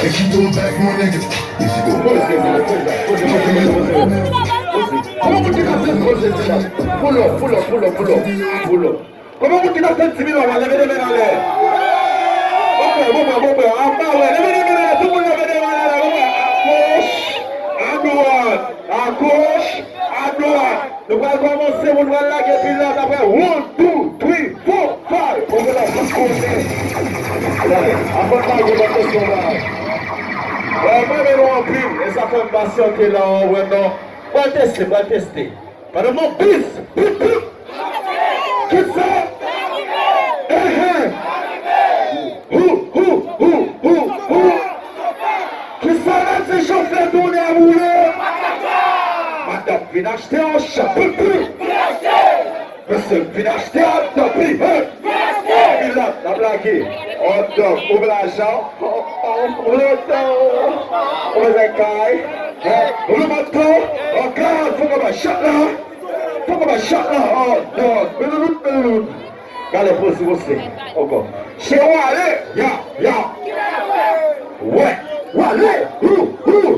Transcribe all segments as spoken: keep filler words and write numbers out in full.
Kòman moun ki ka fè poze ti la? Pull up, pull up, pull up, pull up. Pull up, pull up, pull up, pull up. Kòman moun ki ka fè ti milyon la, leve de men anlè? Bon bò, bon bò, bon bò. Anba, wè, leve de men anlè. Tout moun leve de men anlè, bon bò. Akoch, adwat, akoch, adwat. Nou pral kòmanse, moun pral lage pilat apre. One, two, three, four, five. Bon, se la, tout kote. Apre, apre, apre, apre, apre. Wè, mwen renmen nou anpil, e sa fè m pasyante la, w wè non. Pral teste, pral teste. Pandan m ap bis, pip, pip. Kisa? Enhen. Hou, hou, hou, hou, hou. Kisa n ap di chofè tounen a boule? Madanm vin achte yon chan, pip, pip. Mesye vin achte hot dog, pip, pip. Pilat, n ap lage. Hot dog, ouvè lajan. Ouvè lajan. Ouvè zèkay. Ouvè mato. Oh God, fòk ap bay chat la. Fòk ap bay chat la. Oh God. Meloulout, meloulout. Gade poze, poze. Ankò. Chewale. Ya, ya. Wè. Wale. Hou, hou.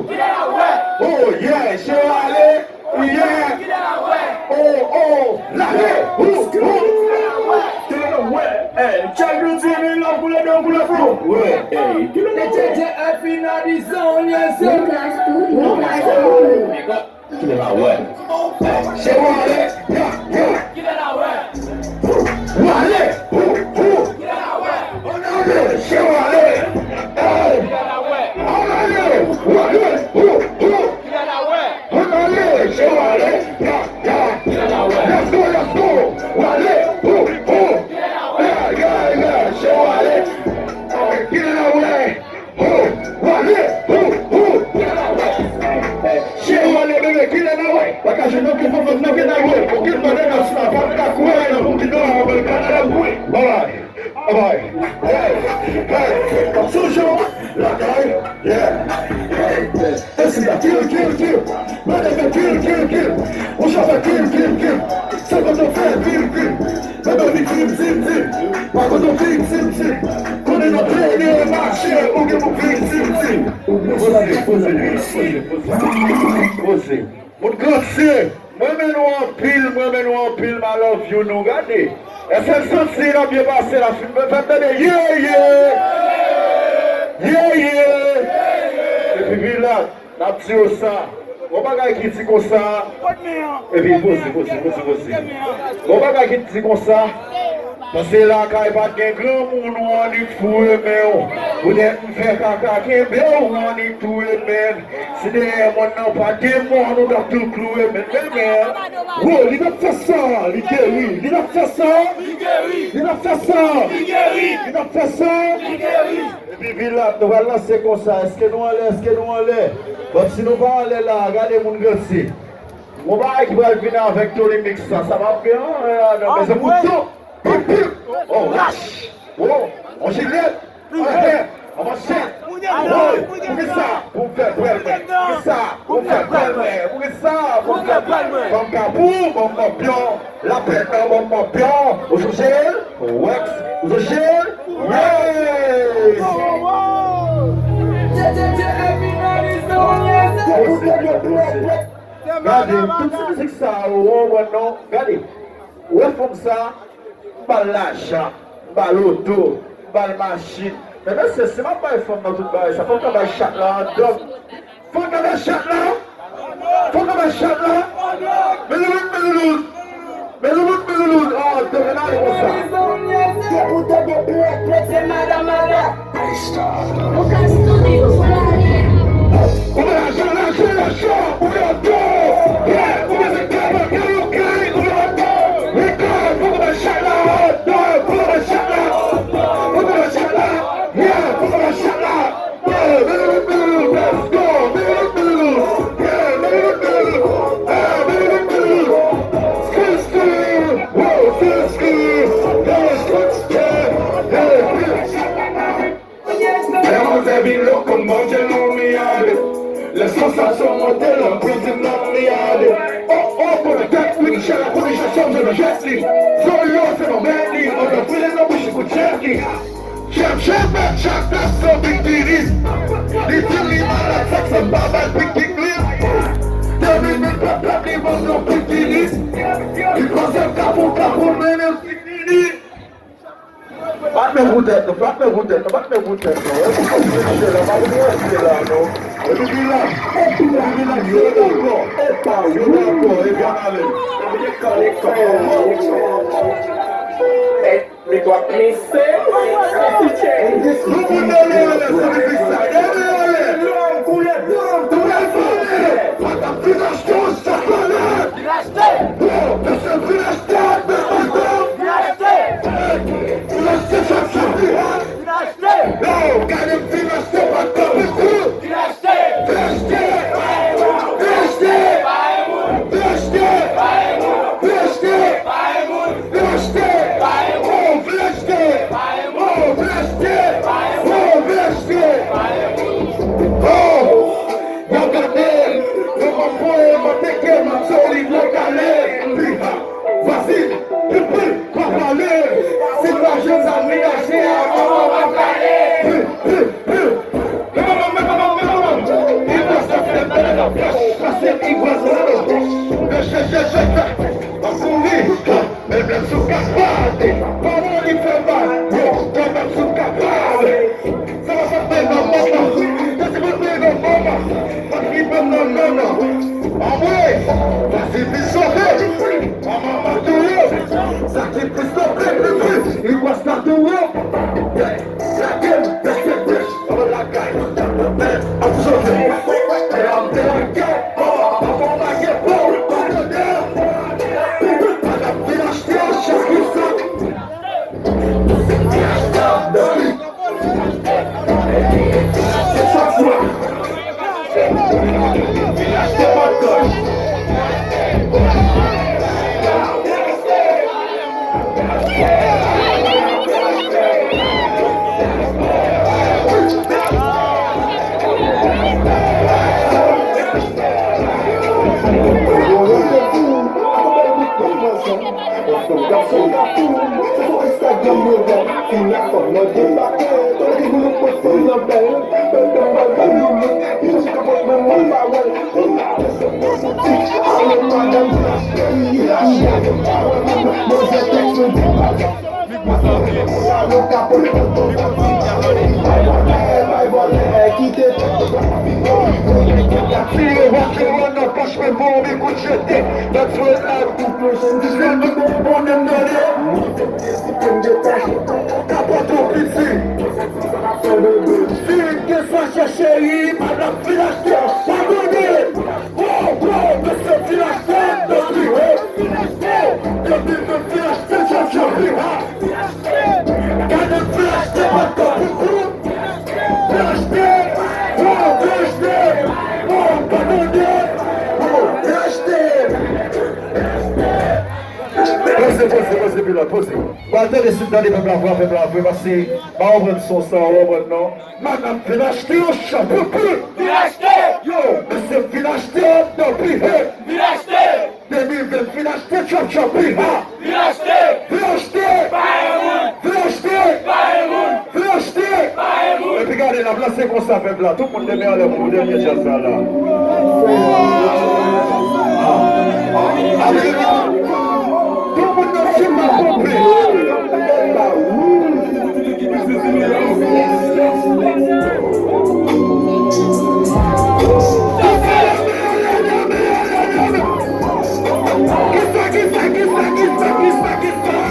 Oh yeah. Chewale. Yeah. Oh, oh. Lale. Hou, hou. Kilè nou wè? Ey, chak jou di mi lòt koulè de koulè fou. Wè. Ey, kilè nou wè? Kilè la wè? Se wale, ya, ya. Wale, hu, hu. Ann ale, se wale. Ey. Ann ale, wale, hu, hu. Ann ale, se wale, ya, ya. Let's go, let's go. Wale, hu, hu. Ya, ya, ya, se wale. Ey, kilè la wè? Ho! Wale! Ho! Ho! Cheri, wale, bebe, kilè n a wè? Pa ka jwenn okenn fanm nan vye nan wè. Okenn bòdè nan sila, pa ka kouri nan moun ki nan anbèl kanal ap kouri. Babay! Babay! Hey! Hey! Sou jan! Lakay! Yeah! Hey! Hey! Esida, kill, kill, kill! Mwen te fè kill, kill, kill! Ou chofè kill, kill, kill! Se kote w fè kill, kill! Bebe, vin, vin, vin, vin. Pa kote w vin, vin, vin. Konnen nan plede mache, ou gen pou vin, vin, vin. Poze, poze, poze, poze. Poze. Moun Grantse, mwen renmen nou anpil, mwen renmen nou anpil, m I love you nou. Gade. Èske n santi l ap byen pase la? Fè m tande. Yeah, yeah. Yeah, yeah. Epi Pilat. N ap di yo sa. Gon bagay ki di konsa. Epi poze, poze, poze, poze. Gon bagay ki di konsa. Pase lakay pa t gen granmoun ou annik foure men w. Poutèt m fè kaka kenbe w annik foure men. Si dèyè mòn nan pa t gen mòn ou t ap tou kloure men. Men, men. Wo, li t ap fè sa, li geri. Li t ap fè sa. Li geri. Li t ap fè sa. Li geri. Li t ap fè sa. Li geri. Epi Pilat, nou pral lanse konsa. Èske nou anlè? Èske nou anlè? Bon, si nou pa anlè la, gade moun Grantse. Gon bagay ki pral vini avèk Tony Mix sa. Sa p ap gen anyen ladan. Men se pou tou. Pip, pip. Oh, lach. Oh, on jilèt. Anyen. An manchèt. Woy, poukisa pou m fè pwèl mwen? Poukisa pou m fè pwèl mwen? Poukisa pou m fè pwèl mwen? Fanm Kapou, bon, bon, bon. Lapèn nan bon, bon, bon. Ou sonje l? Wèks, ou sonje l? Yes! Gade, tout ti mizik sa yo, ou konprann non? Gade, ou wè fanm sa, m ba l lajan, m ba l oto, m ba l machin. Men mesye, si m ap bay fanm nan tout bagay sa, fò m ta bay chat la an dòm. Fò n kanpe chat la. Fò n kanpe chat la. Meloulout, meloulout. Meloulout, meloulout. Oh, devin ale konsa. Se pou tande plèk, plèk, se madan, madan. Lucas Studio. Ou mwen lajan, lajan, lajan. Ou mwen lajan. Yeah, ou mwen se kaba, kaba, kaba, ou mwen lajan. Lucas, fò n kanpe chat la. Fò n kanpe chat la. Fò n kanpe chat la. Yeah, fò n kanpe chat la. Lè manzè vin loko, m manje nan miyade. Lè sansasyon monte, lanprizin nan miyade. Oh, oh, pou mwen tèt, wi, chè la kouri, chè sòm, je nan jèt li. Zolo, se nan mèt li, andan file nan bouch li kou tchèt li. Chèf, chèf, mèt, chèf, mèt, so big titties. Pou tèt nou, pa t men pou tèt nou, pa t men pou tèt nou. Epi kontinye la, pa vin ranse la, non. Epi vin la, epi vin la, se dakò. Epa, se dakò, epi ann ale. Epi kale kò. Met w ap glise. Nou konn dènye anlè, se mizik sa. Dènye anlè. Lòm koulè blan, koulè vòlè. Pa t ap vin achte yon chak anlè. Vin achte. Wow, mesye, vin achte, vin achte. Vin achte. Vin achte chak chak li a. Vin achte. Yo, gade m vin achte pa t kanpe kou. Vin achte. Vin achte. Vin achte. Vin achte. Vin achte. Vin achte. Oh, vin achte. Oh, vin achte. Oh, vin achte. Oh, yo gade. Yo m ap voye, m ap pete, m ap solid, m ap kale. Pi ha. Fasil. Pi, pi, pa pale. Si pa jwenn sa menaje a, kòman w ap kale? Pi, pi, pi. Igwaz ap fè bèl nan pòch, pase igwaz nan nan pòch. Fè chè, chè, chè, fè. Ap kouri, ha, men menm si w kapab, pawòl li fè mal. Yo, kè menm si w kapab. Sa va fè bèl nan manman. Sa se bèl nan manman. Pa t rive nan nannan. Anmwe, pase pi sove. Manman, manman, touye. Sakrifis la, pi, pi, pi. Igwaz la, touye. Lage m, bèk, bèk, bèk. Anba lakay, ap sove. Lè m te lakay, oh, anba lakay, oh, pa tande. Pa t ap vin achte yon chak li sa. Vin achte yon chak li sa. Tire wak yo nan pòch men bon, men kout jete. That's what I do. Sèl nou bon, bon, nem done. Kapot ou piti. Si gen sa chèche, pa nan vin achte, abòne. Wow, wow, mesye, vin achte, depi, hey. Depi, depi, vin achte, chèf, chèf, vin, ha. Gade, vin achte, pa t pou kou. Vin achte, wow, vin achte, wow, pa tande, wow, vin achte. Poze, poze, poze, pilòt, poze. Bon, tande, si w tande pèp la vwa, pèp la vre, pase, pa w konprann son sa, w konprann non. Madanm, vin achte yon chanpoupi. Vin achte! Yo, mesye, vin achte, tanpri, hey! Vin achte! Depi vin, vin achte, chòp, chòp, vin, ha! Vin achte! Vin achte! Pa gen moun! Vin achte! Pa gen moun! Vin achte! Pa gen moun! Epi gade, n ap lanse konsa, pèp la. Tout moun te met anlè pou dènye djaz sa la. Tout moun nan chita konpè. Kisa, kisa, kisa, kisa, kisa, kisa, kisa?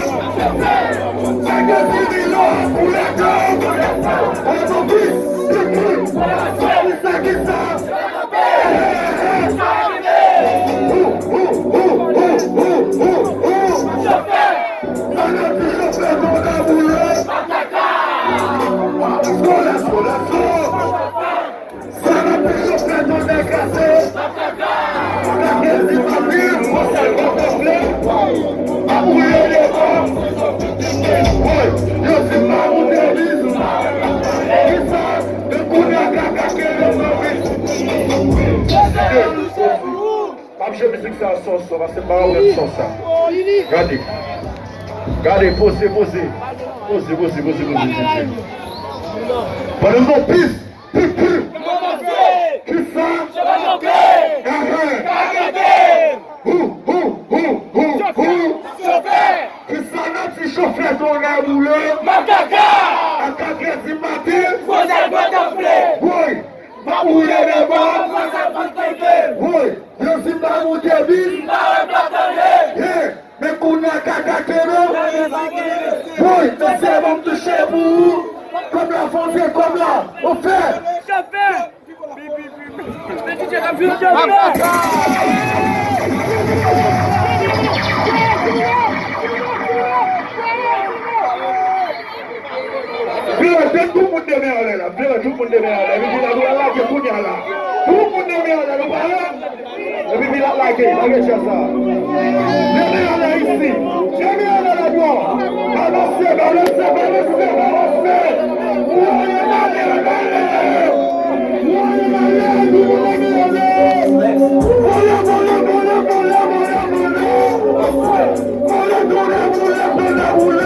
M ap jwe mizik sa sou son, paske m pa renmen son sa. Gade. Gade, poze, poze. Poze, poze, poze, poze, poze. Pandan m nan pis. Pi, pi. Kisa? Enhen. Hu, hu, hu, hu, hu. Kisa nati chofè tonè boule? Makaka! Vle wè tout moun de men anlè la. Vle wè tout moun de men anlè. Epi la, nou al lage kounye a la. Tout moun de men anlè, nou pare? Epi vin al lage, lage chè sa. De men anlè isi. De men anlè la dwat. Balanse, balanse, balanse, balanse. Voye ale, ale. Voye ale, ale, ale. Voye, voye, voye, voye, voye, voye. Voye, voye, voye, voye, voye.